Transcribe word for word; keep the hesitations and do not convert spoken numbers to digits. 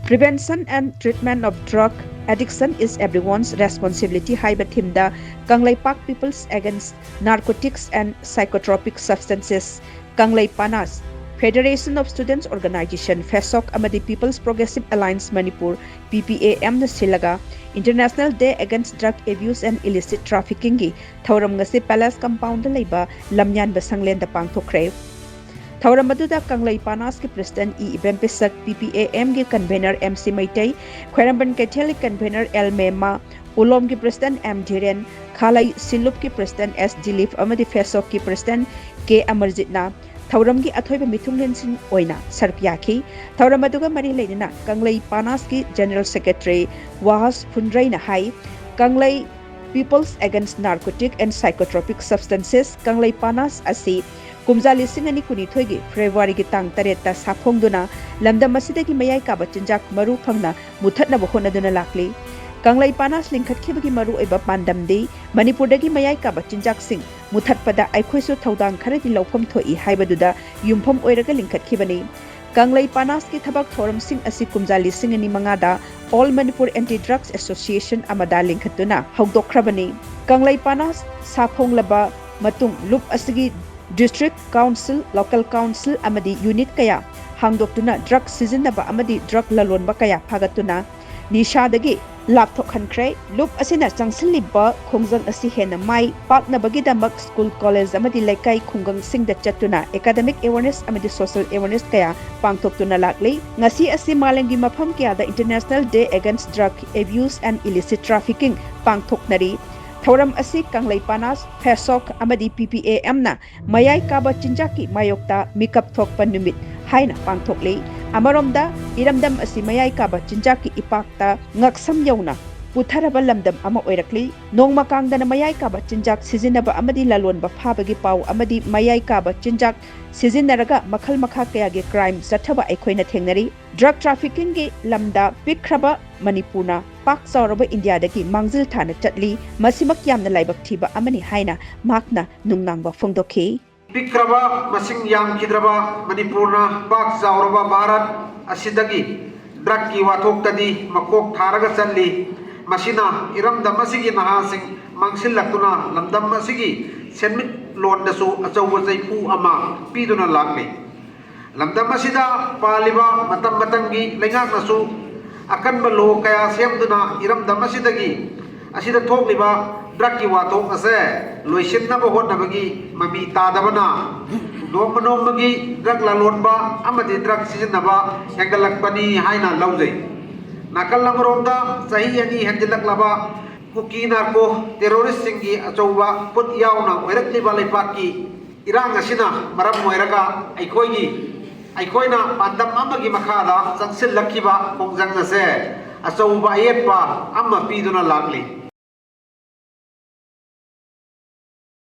Prevention and Treatment of Drug Addiction is Everyone's Responsibility ꯍꯥꯏꯕ ꯊꯤꯝꯗ Kangleipak People's Against Narcotics and Psychotropic Substances, ꯀꯪꯂꯩ ꯄꯥꯅꯥꯁ, Federation of Students Organization, ꯐꯦꯁꯣꯛ ꯑꯃꯗꯤ People's Progressive Alliance Manipur, ꯄꯤ ꯄꯤ ꯑꯦ ꯑꯦꯝꯅ ꯁꯤꯜꯂꯒ International Day Against Drug Abuse and Illicit Traffickingꯒꯤ ꯊꯧꯔꯝ ꯉꯁꯤ Palace Compoundꯗ ꯂꯩꯕ ꯂꯝꯌꯥꯟꯕ ꯁꯪꯂꯦꯟꯗ ꯄꯥꯡꯊꯣꯛꯈ꯭ꯔꯦ꯫ ꯊꯧꯔꯝ ꯑꯗꯨꯗ ꯀꯪꯂꯩ ꯄꯥꯅꯥꯁꯀꯤ President E ꯏꯕꯦꯝꯄꯤꯁꯛ, ꯄꯤ ꯄꯤ ꯑꯦ ꯑꯦꯝꯒꯤ Convener M C Meitei, ꯈ꯭ꯋꯥꯏꯔꯝꯕꯟ ꯀꯩꯊꯦꯜꯒꯤ Convener ꯑꯦꯜ ꯃꯦꯝꯃ, ꯎꯂꯣꯝꯒꯤ President ꯑꯦꯝ ꯙꯤꯔꯦꯟ, ꯈꯥꯂꯩ ꯁꯤꯂꯨꯞꯀꯤ President ꯑꯦꯁ ꯗꯤꯂꯤꯞ ꯑꯃꯗꯤ ꯐꯦꯁꯣꯛꯀꯤ President ꯀꯦ ꯑꯃꯔꯖꯤꯠꯅ ꯊꯧꯔꯝꯒꯤ ꯑꯊꯣꯏꯕ ꯃꯤꯊꯨꯡꯂꯦꯟꯁꯤꯡ ꯑꯣꯏꯅ ꯁꯔꯨꯛ ꯌꯥꯈꯤ꯫ ꯊꯧꯔꯝ ꯑꯗꯨꯒ ꯃꯔꯤ ꯂꯩꯅꯅ ꯀꯪꯂꯩ ꯄꯥꯅꯥꯁꯀꯤ General Secretary ꯋꯥꯍꯁ ꯐꯨꯟꯗ꯭ꯔꯩꯅ high, ꯀꯪꯂꯩ People's Against Narcotic and Psychotropic Substances, ꯀꯪꯂꯩ ꯄꯥꯅꯥꯁ ꯑꯁꯤ ꯀꯨꯝꯖꯥ ꯂꯤꯁꯤꯡ ꯑꯅꯤ ꯀꯨꯟꯅꯤꯊꯣꯏꯒꯤ ꯐꯦꯕ꯭ꯔꯨꯋꯥꯔꯤꯒꯤ ꯇꯥꯡ ꯇꯔꯦꯠꯇ ꯁꯥꯐꯣꯡꯗꯨꯅ ꯂꯝꯗꯝ ꯑꯁꯤꯗꯒꯤ ꯃꯌꯥꯏ ꯀꯥꯕ ꯆꯤꯟꯖꯥꯛ ꯃꯔꯨ ꯐꯪꯅ ꯃꯨꯊꯠꯅꯕ ꯍꯣꯠꯅꯗꯨꯅ ꯂꯥꯛꯂꯤ꯫ ꯀꯪꯂꯩ ꯄꯥꯅꯥꯁ ꯂꯤꯡꯈꯠꯈꯤꯕꯒꯤ ꯃꯔꯨꯑꯣꯏꯕ ꯄꯥꯟꯗꯝꯗꯤ ꯃꯅꯤꯄꯨꯔꯗꯒꯤ ꯃꯌꯥꯏ ꯀꯥꯕ ꯆꯤꯟꯖꯥꯛꯁꯤꯡ ꯃꯨꯊꯠꯄꯗ ꯑꯩꯈꯣꯏꯁꯨ ꯊꯧꯗꯥꯡ ꯈꯔꯗꯤ ꯂꯧꯐꯝ ꯊꯣꯛꯏ ꯍꯥꯏꯕꯗꯨꯗ ꯌꯨꯝꯐꯝ ꯑꯣꯏꯔꯒ ꯂꯤꯡꯈꯠꯈꯤꯕꯅꯤ꯫ ꯀꯪꯂꯩ ꯄꯥꯅꯥꯁꯀꯤ ꯊꯕꯛ ꯊꯧꯔꯝꯁꯤꯡ ꯑꯁꯤ ꯀꯨꯝꯖꯥ ꯂꯤꯁꯤꯡ ꯑꯅꯤ ꯃꯉꯥꯗ All Manipur Anti Drugs Association ꯑꯃꯗ ꯂꯤꯡꯈꯠꯇꯨꯅ ꯍꯧꯗꯣꯛꯈ꯭ꯔꯕꯅꯤ꯫ ꯀꯪꯂꯩ ꯄꯥꯅꯥꯁ ꯁꯥꯐꯣꯡꯂꯕ ꯃꯇꯨꯡ ꯂꯨꯞ ꯑꯁꯤꯒꯤ District Council, Local Council ꯑꯃꯗꯤ unit ꯀꯌꯥ ꯍꯥꯡꯗꯣꯛꯇꯨꯅ drug ꯁꯤꯖꯤꯟꯅꯕ ꯑꯃꯗꯤ drug ꯂꯂꯣꯟꯕ ꯀꯌꯥ ꯐꯥꯒꯠꯇꯨꯅ ꯅꯤꯁꯥꯗꯒꯤ ꯂꯥꯞꯊꯣꯛꯍꯟꯈ꯭ꯔꯦ꯫ ꯂꯨꯞ ꯑꯁꯤꯅ ꯆꯪꯁꯤꯜꯂꯤꯕ ꯈꯣꯡꯖꯪ ꯑꯁꯤ ꯍꯦꯟꯅ ꯃꯥꯏ ꯄꯥꯛꯅꯕꯒꯤꯗꯃꯛ school, college ꯑꯃꯗꯤ ꯂꯩꯀꯥꯏ ꯈꯨꯡꯒꯪꯁꯤꯡꯗ ꯆꯠꯇꯨꯅ academic awareness ꯑꯃꯗꯤ social awareness ꯀꯌꯥ ꯄꯥꯡꯊꯣꯛꯇꯨꯅ ꯂꯥꯛꯂꯤ꯫ ꯉꯁꯤ ꯑꯁꯤ ꯃꯥꯂꯦꯝꯒꯤ ꯃꯐꯝ ꯀꯌꯥꯗ International Day Against Drug Abuse and Illicit Trafficking ꯄꯥꯡꯊꯣꯛꯅꯔꯤ꯫ ꯊꯧꯔꯝ ꯑꯁꯤ ꯀꯪꯂꯩ ꯄꯥꯅꯥꯁ, ꯐꯦꯁꯣꯛ ꯑꯃꯗꯤ ꯄꯤ ꯄꯤ ꯑꯦ ꯑꯦꯝꯅ ꯃꯌꯥꯏ ꯀꯥꯕ ꯆꯤꯟꯖꯥꯛꯀꯤ ꯃꯥꯌꯣꯛꯇ ꯃꯤꯀꯞ ꯊꯣꯛꯄ ꯅꯨꯃꯤꯠ ꯍꯥꯏꯅ ꯄꯥꯡꯊꯣꯛꯂꯤ꯫ ꯑꯃꯔꯣꯝꯗ, ꯏꯔꯝꯗꯝ ꯑꯁꯤ ꯃꯌꯥꯏ ꯀꯥꯕ ꯆꯤꯟꯖꯥꯛꯀꯤ ꯏꯄꯥꯛꯇ ꯉꯛꯁꯝ ꯌꯧꯅ ꯄꯨꯊꯔꯕ ꯂꯝꯗꯝ ꯑꯃ ꯑꯣꯏꯔꯛꯂꯤ꯫ ꯅꯣꯡꯃ ꯀꯥꯡꯗꯅ ꯃꯌꯥꯏ ꯀꯥꯕ ꯆꯤꯟꯖꯥꯛ ꯁꯤꯖꯤꯟꯅꯕ ꯑꯃꯗꯤ ꯂꯂꯣꯟꯕ ꯐꯥꯕꯒꯤ ꯄꯥꯎ ꯑꯃꯗꯤ ꯃꯌꯥꯏ ꯀꯥꯕ ꯆꯤꯟꯖꯥꯛ ꯁꯤꯖꯤꯟꯅꯔꯒ ꯃꯈꯜ ꯃꯈꯥ ꯀꯌꯥꯒꯤ crime ꯆꯠꯊꯕ ꯑꯩꯈꯣꯏꯅ ꯊꯦꯡꯅꯔꯤ꯫ Drug traffickingꯒꯤ ꯂꯝꯗ ꯄꯤꯛꯈ꯭ꯔꯕ ꯃꯅꯤꯄꯨꯔꯅ ꯄꯥꯛ ꯆꯥꯎꯔꯕ ꯏꯟꯗꯤꯌꯥꯗꯒꯤ ꯃꯥꯡꯖꯤꯜ ꯊꯥꯅ ꯆꯠꯂꯤ꯫ ꯃꯁꯤꯃꯛ ꯌꯥꯝꯅ ꯂꯥꯏꯕꯛ ꯊꯤꯕ ꯑꯃꯅꯤ ꯍꯥꯏꯅ ꯃꯍꯥꯛꯅ ꯅꯨꯡꯅꯥꯡꯕ ꯐꯣꯡꯗꯣꯛꯈꯤ꯫ ꯄꯤꯛꯈ꯭ꯔꯕ, ꯃꯁꯤꯡ ꯌꯥꯝꯈꯤꯗ꯭ꯔꯕ ꯃꯅꯤꯄꯨꯔꯅ ꯄꯥꯛ ꯆꯥꯎꯔꯕ ꯚꯥꯔꯠ ꯑꯁꯤꯗꯒꯤ ꯗ꯭ꯔꯛꯀꯤ ꯋꯥꯊꯣꯛꯇꯗꯤ ꯃꯀꯣꯛ ꯊꯥꯔꯒ ꯆꯠꯂꯤ꯫ ꯃꯁꯤꯅ ꯏꯔꯝꯗꯝ ꯑꯁꯤꯒꯤ ꯅꯍꯥꯁꯤꯡ ꯃꯥꯡꯁꯤꯜꯂꯛꯇꯨꯅ ꯂꯝꯗꯝ ꯑꯁꯤꯒꯤ ꯁꯦꯟꯃꯤꯠꯂꯣꯟꯗꯁꯨ ꯑꯆꯧꯕ ꯆꯩꯐꯨ ꯑꯃ ꯄꯤꯗꯨꯅ ꯂꯥꯛꯂꯤ꯫ ꯂꯝꯗꯝ ꯑꯁꯤꯗ ꯄꯥꯜꯂꯤꯕ ꯃꯇꯝ ꯃꯇꯝꯒꯤ ꯂꯩꯉꯥꯛꯅꯁꯨ ꯑꯀꯟꯕ ꯂꯣ ꯀꯌꯥ ꯁꯦꯝꯗꯨꯅ ꯏꯔꯝꯗꯝ ꯑꯁꯤꯗꯒꯤ ꯑꯁꯤꯗ ꯊꯣꯛꯂꯤꯕ ꯗ꯭ꯔꯛꯀꯤ ꯋꯥꯊꯣꯛ ꯑꯁꯦ ꯂꯣꯏꯁꯤꯟꯅꯕ ꯍꯣꯠꯅꯕꯒꯤ ꯃꯃꯤ ꯇꯥꯗꯕꯅ ꯅꯣꯡꯃ ꯅꯣꯡꯃꯒꯤ ꯗ꯭ꯔꯛ ꯂꯂꯣꯟꯕ ꯑꯃꯗꯤ ꯗ꯭ꯔꯛ ꯁꯤꯖꯤꯟꯅꯕ ꯍꯦꯟꯒꯠꯂꯛꯄꯅꯤ ꯍꯥꯏꯅ ꯂꯧꯖꯩ꯫ ꯅꯥꯀꯜ ꯑꯃꯔꯣꯝꯗ ꯆꯍꯤ ꯑꯅꯤ ꯍꯦꯟꯖꯤꯜꯂꯛꯂꯕ ꯀꯨꯀꯤ ꯅꯥꯔꯀꯣ ꯇꯦꯔꯣꯔꯤꯁꯁꯤꯡꯒꯤ ꯑꯆꯧꯕ ꯈꯨꯠ ꯌꯥꯎꯅ ꯑꯣꯏꯔꯛꯂꯤꯕ ꯂꯩꯄꯥꯛꯀꯤ ꯏꯔꯥꯡ ꯑꯁꯤꯅ ꯃꯔꯝ ꯑꯣꯏꯔꯒ ꯑꯩꯈꯣꯏꯒꯤ ꯑꯩꯈꯣꯏꯅ ꯄꯥꯟꯗꯝ ꯑꯃꯒꯤ ꯃꯈꯥꯗ ꯆꯪꯁꯤꯜꯂꯛꯈꯤꯕ ꯈꯣꯡꯖꯪ ꯑꯁꯦ ꯑꯆꯧꯕ ꯑꯌꯦꯠꯄ ꯑꯃ ꯄꯤꯗꯨꯅ ꯂꯥꯛꯂꯤ꯫